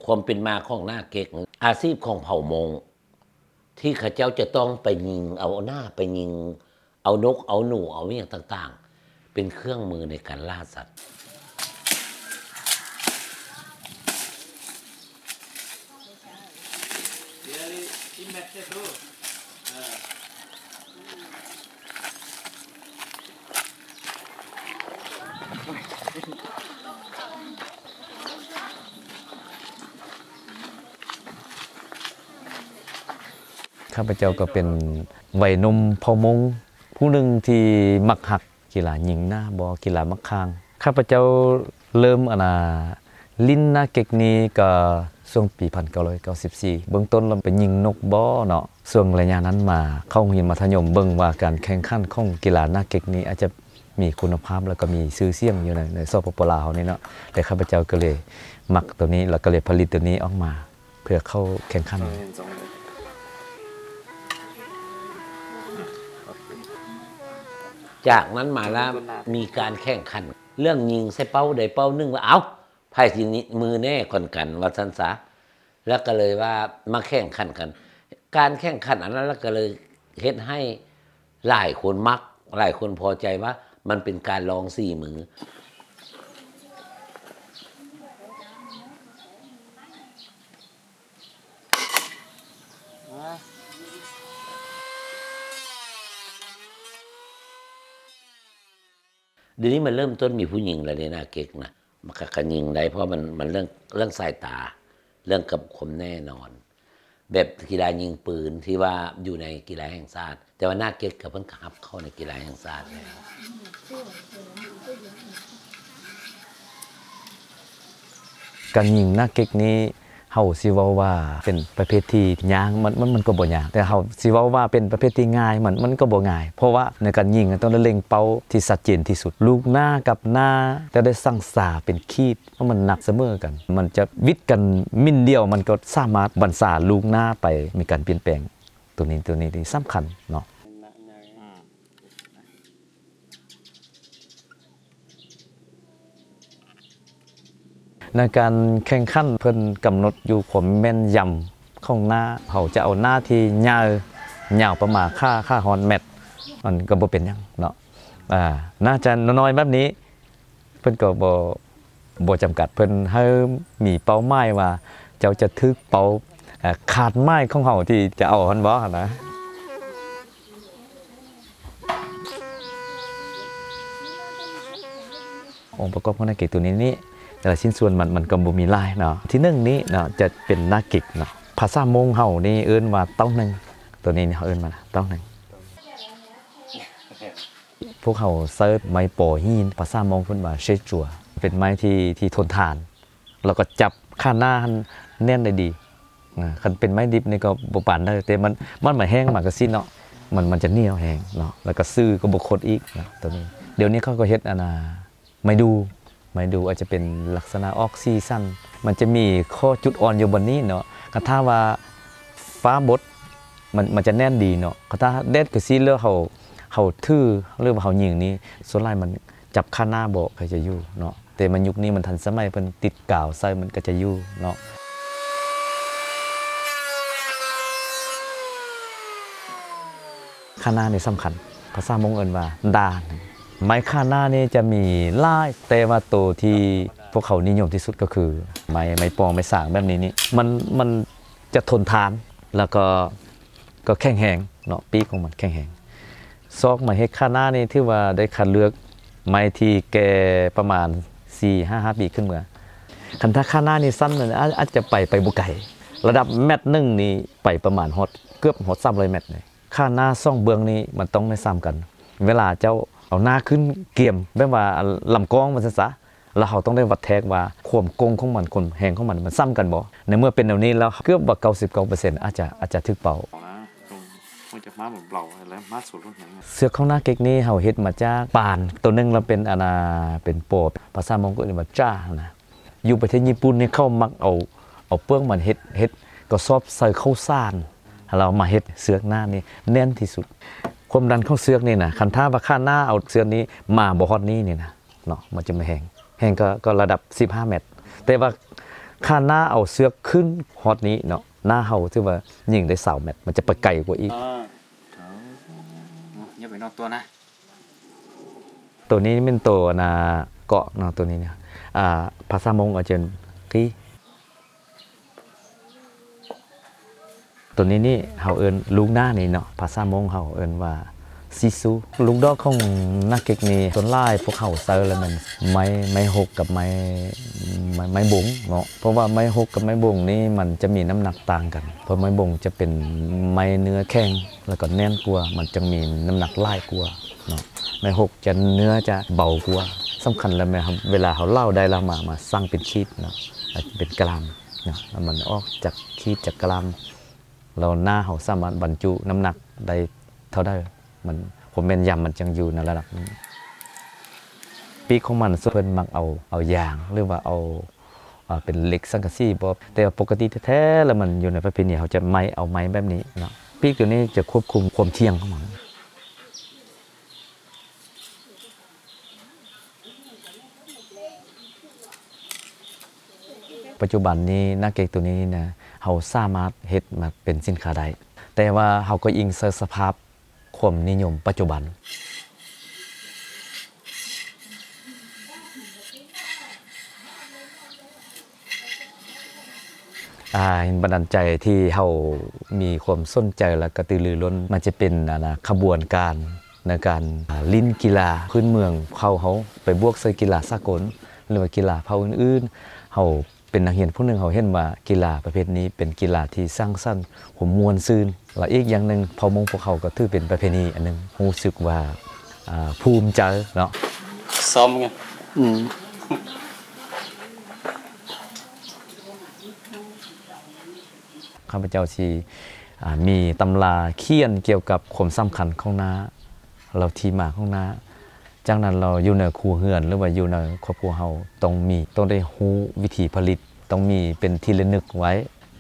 ຄວາມເປັນມາຂອງໜ້າເກັກ ອາຊີບຂອງເຜົ່າມົ້ງ ທີ່ເຂົາເຈົ້າຈະຕ້ອງໄປຍິງເອົາໜ້າ ໄປຍິງເອົານົກເອົາໜູເອົາຫຍັງຕ່າງໆ ເປັນເຄື່ອງມືໃນການລ່າສັດ. ຂ້າພະເຈົ້າກໍເປັນໄວໜຸ່ມເຜົ່າມົ້ງຜູ້ໜຶ່ງທີ່ມັກຮັກ ກິລາຍິງໜ້າບໍ່ ກິລາໝາກຂ່າງ. ຂ້າພະເຈົ້າເລີ່ມ ອັນນ່າ ຫຼິ້ນໜ້າເກັກນີ້ກໍຊ່ວງປີພັນເກົ້າຮ້ອຍເກົ້າສິບສີ່ ເບື້ອງຕົ້ນລະໄປຍິງນົກບໍ່ເນາະ. ຊ່ວງໄລຍະນັ້ນມາ ເຂົ້າໂຮງຮຽນມັດທະຍົມ ເບິ່ງວ່າການແຂ່ງຂັນຂອງກິລາໜ້າເກັກນີ້ອາດຈະມີຄຸນນະພາບ ແລ້ວກໍມີຊື່ສຽງຢູ່ໃນ ໃນ ສປປ ລາວເຮົານີ້ເນາະ. ແລະ ຂ້າພະເຈົ້າກໍເລີຍມັກໂຕນີ້ ແລ້ວກໍເລີຍຜະລິດໂຕນີ້ອອກມາ ເພື່ອເຂົ້າແຂ່ງຂັນ. ຈາກນັ້ນມາລະມີການແຂ່ງຂັນ ເລື່ອງຍິງໃສ່ເປົ້າໃດເປົ້າໜຶ່ງ ວ່າ ເອົ້າ ໃຜຊິມືແນ່ກ່ອນກັນ ວ່າຊັ້ນຊະ. ລະກະເລີຍວ່າມາແຂ່ງຂັນກັນ. ການແຂ່ງຂັນອັນນັ້ນລະກະເລີຍເຮັດໃຫ້ຫຼາຍຄົນມັກ ຫຼາຍຄົນພໍໃຈວ່າມັນເປັນການລອງສີມື. ດຽວນີ້ມັນເລີ່ມຕົ້ນມີຜູ້ຍິງແລ້ວເດ້ ໜ້າເກັກນະ. ມັນກະ ກະຍິງໄດ້ ເພາະມັນ ມັນເລື່ອງ ເລື່ອງສາຍຕາ ເລື່ອງກັບຄວາມແນ່ນອນ ແບບກິລາຍິງປືນທີ່ວ່າຢູ່ໃນກິລາແຫ່ງຊາດ ແຕ່ວ່າໜ້າເກັກກະເພິ່ນກະຮັບເຂົ້າໃນກິລາແຫ່ງຊາດແລ້ວ. ການຍິງໜ້າເກັກນີ້ ເຮົາຊິເວົ້າວ່າເປັນປະເພດທີ່ຍາກ ມັນ ມັນ ມັນກໍບໍ່ຍາກ ແຕ່ເຮົາຊິເວົ້າວ່າເປັນປະເພດທີ່ງ່າຍ ມັນ ມັນກໍບໍ່ງ່າຍ ເພາະວ່າໃນການຍິງຕ້ອງໄດ້ເລັງເປົ້າທີ່ຊັດເຈນທີ່ສຸດ ລູກໜ້າກັບໜ້າ ແຕ່ໄດ້ສັງສາເປັນຂີດ ເພາະມັນໜັກສະເໝີກັນ ມັນຈະຫວິດກັນມິ້ນດຽວ ມັນກໍສາມາດບັນຊາລູກໜ້າໄປ ມີການປ່ຽນແປງ ໂຕນີ້ ໂຕນີ້ທີ່ສຳຄັນເນາະ. ໃນການແຂ່ງຂັນເພິ່ນກຳນົດຢູ່ຄວາມແມ່ນຢຳຂອງໜ້າ ເຮົາຈະເອົາໜ້າທີ່ຍາວ ຍາວປະມານຂ້າ ຂ້າຮອດແມັດ ມັນກໍບໍ່ເປັນຫຍັງເນາະ. ອາ ໜ້າຈະນ້ອຍໆແບບນີ້ ເພິ່ນກໍບໍ່ ບໍ່ຈຳກັດ ເພິ່ນໃຫ້ມີເປົ້າໝາຍວ່າເຈົ້າຈະຖືກເປົ້າ ອາ ຄາດໝາຍຂອງເຮົາທີ່ຈະເອົາຫັ້ນບໍ່ຫັ້ນນະ. ອົງປະກອບຂອງໜ້າເກັກໂຕນີ້ນີ້ ແຕ່ລະຊິ້ນສ່ວນມັນ ມັນກໍບໍ່ມີຫຼາຍເນາະ. ທີໜຶ່ງນີ້ເນາະ ຈະເປັນໜ້າເກັກເນາະ ພາສາມົ້ງເຮົານີ້ເອີ້ນວ່າເຕົ້າໜຶ່ງ ໂຕນີ້ນີ້ເຮົາເອີ້ນວ່າເຕົ້າໜຶ່ງ. ພວກເຮົາໃຊ້ໄມ້ປໍຫີນ ພາສາມົ້ງເພິ່ນວ່າເຊຈົວ ເປັນໄມ້ທີ່ ທີ່ທົນທານ ແລ້ວກໍຈັບຂ້າງໜ້າຫັ້ນແໜ້ນໄດ້ດີ. ອາ ຄັນເປັນໄມ້ດິບນີ້ກໍບໍ່ປານໃດ ແຕ່ມັນ ມັນມາແຫ້ງມາກະຊີ້ເນາະ ມັນ ມັນຈະໜຽວແຮງເນາະ ແລ້ວກໍຊື່ກໍບໍ່ຄົດອີກເນາະ ໂຕນີ້. ດຽວນີ້ເຂົາກໍເຮັດ ອັນນ່າ ໄມ້ດູ່ ໄມ້ດູ່ອາດຈະເປັນລັກສະນະອອກສີສັນ ມັນຈະມີຂໍ້ຈຸດອ່ອນຢູ່ບ່ອນນີ້ເນາະ. ຄັນຖ້າວ່າຟ້າບົດ ມັນ ມັນຈະແໜ້ນດີເນາະ. ຄັນຖ້າແດດຄືຊີ້ແລ້ວເຮົາ ເຮົາຖື ຫຼືວ່າເຮົາຍິງນີ້ ສ່ວນຫຼາຍມັນຈັບຂ້າງໜ້າບໍ່ຄ່ອຍຈະຢູ່ເນາະ. ແຕ່ມາຍຸກນີ້ມັນທັນສະໄໝ ເພິ່ນຕິດກາວໃສ່ມັນກໍຈະຢູ່ເນາະ. ຂ້າງໜ້ານີ້ສຳຄັນ ພາສາມົ້ງເອີ້ນວ່າດານ. ໄມ້ຂ້າງໜ້ານີ້ຈະມີຫຼາຍ ແຕ່ວ່າໂຕທີ່ພວກເຂົານິຍົມທີ່ສຸດກໍຄືໄມ້ ໄມ້ປອງ ໄມ້ສາງແບບນີ້ນີ້ ມັນ ມັນຈະທົນທານ ແລ້ວກໍ ກໍແຂງແຮງເນາະ ປີກຂອງມັນແຂງແຮງ. ຊອກໄມ້ເຮັດຂ້າງໜ້ານີ້ຖືວ່າໄດ້ຄັດເລືອກໄມ້ທີ່ແກ່ປະມານສີ່ຫ້າ ຫ້າປີຂຶ້ນເມືອ. ຄັນຖ້າຂ້າງໜ້ານີ້ສັ້ນ ມັນອາດ ອາດຈະໄປ ໄປບໍ່ໄກ ລະດັບແມັດໜຶ່ງນີ້ໄປປະມານຮອດ ເກືອບຮອດສາມຮ້ອຍແມັດເລີຍ. ຂ້າງໜ້າສອງເບື້ອງນີ້ມັນຕ້ອງໄດ້ສ່ຳກັນ. ເວລາເຈົ້າເອົາໜ້າຂຶ້ນກຽມ ແບບວ່າລຳກ້ອງວ່າຊັ້ນຊະ ແລ້ວເຮົາຕ້ອງໄດ້ວັດແທກວ່າຄວາມກົງຂອງມັນ ຄວາມແຮງຂອງມັນ ມັນສ່ຳກັນບໍ່. ໃນເມື່ອເປັນແນວນີ້ແລ້ວ ເກືອບວ່າເກົ້າສິບເກົ້າເປີເຊັນ ອາດຈະ ອາດຈະຖືກເປົ້າ. ເຊືອກຂອງໜ້າເກັກນີ້ເຮົາເຮັດມາຈາກປານໂຕໜຶ່ງ ລະເປັນ ອັນນ່າ ເປັນປໍ ພາສາມົ້ງກໍເອີ້ນວ່າຈານະ. ຢູ່ປະເທດຍີ່ປຸ່ນນີ້ເຂົາມັກເອົາ ເອົາເປືອກມັນເຮັດ ເຮັດກະສອບໃສ່ເຂົ້າສານ ແລ້ວມາເຮັດເຊືອກໜ້ານີ້ແໜ້ນທີ່ສຸດ. ຄວາມດັນຂອງເຊືອກນີ້ນະ ຄັນຖ້າວ່າຂ້າງໜ້າເອົາເຊືອກນີ້ມາບໍ່ຮອດນີ້ນີ້ນະເນາະ ມັນຈະບໍ່ແຮງ ແຮງກໍ ກໍລະດັບສິບຫ້າແມັດ. ແຕ່ວ່າ ຄັນນ້າເອົາເຊືອກຂຶ້ນຮອດນີ້ເນາະ ນ້າເຮົາຖືວ່າຍິງໄດ້ຊາວແມັດ ມັນຈະໄປໄກກວ່າອີກ. ອ່າ ເອົາ ຢ່າໄປນອກຕົວນະ. ໂຕນີ້ແມ່ນໂຕ ອັນນ່າ ເກາະເນາະ ໂຕນີ້ເນຍ ອ່າ ພາສາມົ້ງເຂົາເອີ້ນກີ. ໂຕນີ້ນີ້ເຮົາເອີ້ນລູກໜ້ານີ້ເນາະ ພາສາມົ້ງເຮົາເອີ້ນວ່າຊີຊູ. ລູກດອກຂອງໜ້າເກັກນີ້ ສ່ວນຫຼາຍພວກເຮົາໃຊ້ລະແມ່ນໄມ້ ໄມ້ຫົກກັບໄມ້ ໄມ້ ໄມ້ບົງເນາະ ເພາະວ່າໄມ້ຫົກກັບໄມ້ບົງນີ້ມັນຈະມີນ້ຳໜັກຕ່າງກັນ ເພາະໄມ້ບົງຈະເປັນໄມ້ເນື້ອແຂງ ແລ້ວກໍແໜ້ນກວ່າ ມັນຈຶ່ງມີນ້ຳໜັກຫຼາຍກວ່າເນາະ. ໄມ້ຫົກຈະເນື້ອຈະເບົາກວ່າ ສຳຄັນແລ້ວແມ່ນເຮົາ ເວລາເຮົາເຫຼົາໄດ້ແລ້ວມາ ມາຊັ່ງເປັນຂີດເນາະ ເປັນກຣາມເນາະ ແລ້ວມັນອອກຈາກຂີດຈາກກຣາມ ແລ້ວໜ້າເຮົາສາມາດບັນຈຸນ້ຳໜັກໄດ້ເທົ່າໃດ ມັນ ຄວາມແມ່ນຢຳມັນຈັ່ງຢູ່ໃນລະດັບໜຶ່ງ. ປີກຂອງມັນ ສ່ວນເພິ່ນມັກເອົາ ເອົາຢາງ ຫຼືວ່າເອົາ ເອີ ເປັນເຫຼັກສັງກະສີບໍ ແຕ່ວ່າປົກກະຕິແທ້ໆ ແລ້ວມັນຢູ່ໃນປະເພນີ ເຮົາຈະໄມ້ ເອົາໄມ້ແບບນີ້ເນາະ. ປີກໂຕນີ້ຈະຄວບຄຸມຄວາມທ່ຽງຂອງມັນ. ປັດຈຸບັນນີ້ ໜ້າເກັກໂຕນີ້ນະ ເຮົາສາມາດເຮັດມາເປັນສິນຄ້າໄດ້ ແຕ່ວ່າເຮົາກໍອີງໃສ່ສະພາບຄວາມນິຍົມປັດຈຸບັນ. ອ່າ ແຮງບັນດານໃຈທີ່ເຮົາມີຄວາມສົນໃຈ ແລະ ກະຕືລືລົ້ນ ມັນຈະເປັນ ອັນນ່າ ຂະບວນການໃນການ ອ່າ ຫຼິ້ນກິລາພື້ນເມືອງເຜົ່າເຮົາ ໄປບວກໃສ່ກິລາສາກົນ ຫຼືວ່າກິລາເຜົ່າອື່ນໆ. ເຮົາເປັນນັກຮຽນຜູ້ໜຶ່ງ ເຮົາເຫັນວ່າກິລາປະເພດນີ້ເປັນກິລາທີ່ສ້າງສັນຄວາມມ່ວນຊື່ນ ແລະ ອີກຢ່າງໜຶ່ງ ເຜົ່າມົ້ງພວກເຮົາກໍຖືເປັນປະເພນີອັນໜຶ່ງ ຮູ້ສຶກວ່າ ອ່າ ພູມໃຈເນາະ. ຊ້ອມໄງ ອືມ. ຂ້າພະເຈົ້າຊິ ອ່າ ມີຕຳລາຂຽນກ່ຽວກັບຄວາມສຳຄັນຂອງໜ້າ ແລ້ວທີ່ມາຂອງໜ້າ. ຈາກນັ້ນແລ້ວຢູ່ໃນຄົວເຮືອນ ຫຼືວ່າຢູ່ໃນຄອບຄົວເຮົາຕ້ອງມີ ຕ້ອງໄດ້ຮູ້ວິທີຜະລິດ ຕ້ອງມີເປັນທີ່ລະນຶກໄວ້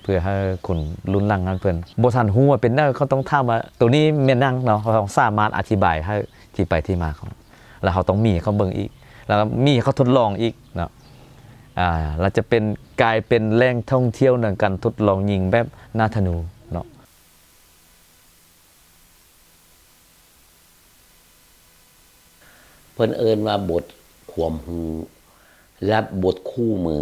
ເພື່ອໃຫ້ຄົນລຸ້ນຫຼັງຫັ້ນເພິ່ນບໍ່ທັນຮູ້ວ່າເປັນແນວໃດ ເຂົາຕ້ອງຖາມວ່າໂຕນີ້ແມ່ນຫຍັງເນາະ ເຮົາຕ້ອງສາມາດອະທິບາຍໃຫ້ທີ່ໄປທີ່ມາຂອງ ແລ້ວເຮົາຕ້ອງມີໃຫ້ເຂົາເບິ່ງອີກ ແລ້ວກໍມີໃຫ້ເຂົາທົດລອງອີກເນາະ. ອ່າ ແລ້ວຈະເປັນ ກາຍເປັນແຫຼ່ງທ່ອງທ່ຽວໃນການທົດລອງຍິງແບບໜ້າທະນູເນາະ. ເພິ່ນເອີ້ນວ່າບົດຄວາມຮູ້ ແລະ ບົດຄູ່ມື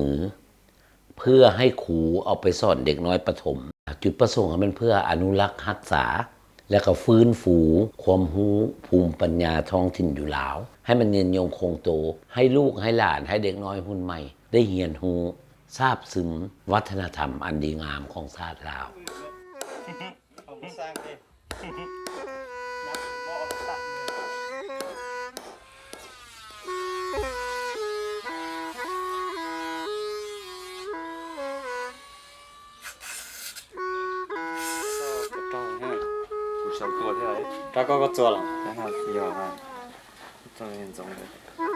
ເພື່ອໃຫ້ຄູເອົາໄປສອນເດັກນ້ອຍປະຖົມ. ຈຸດປະສົງແມ່ນເພື່ອອະນຸລັກຮັກສາ ແລະ ກໍຟື້ນຟູຄວາມຮູ້ພູມປັນຍາທ້ອງຖິ່ນຢູ່ລາວ ໃຫ້ມັນຍືນຍົງຄົງໂຕ, ໃຫ້ລູກໃຫ້ຫຼານ, ໃຫ້ເດັກນ້ອຍຮຸ່ນໃໝ່ໄດ້ຮຽນຮູ້, ສາບຊຶມວັດທະນະທຳອັນດີງາມຂອງຊາດລາວ. ເອົາມາສ້າງເດ້ ນັບບໍ່ອອກຕັດເລີຍ. 五十多个，他刚刚做了，然后要啊，做了很重的。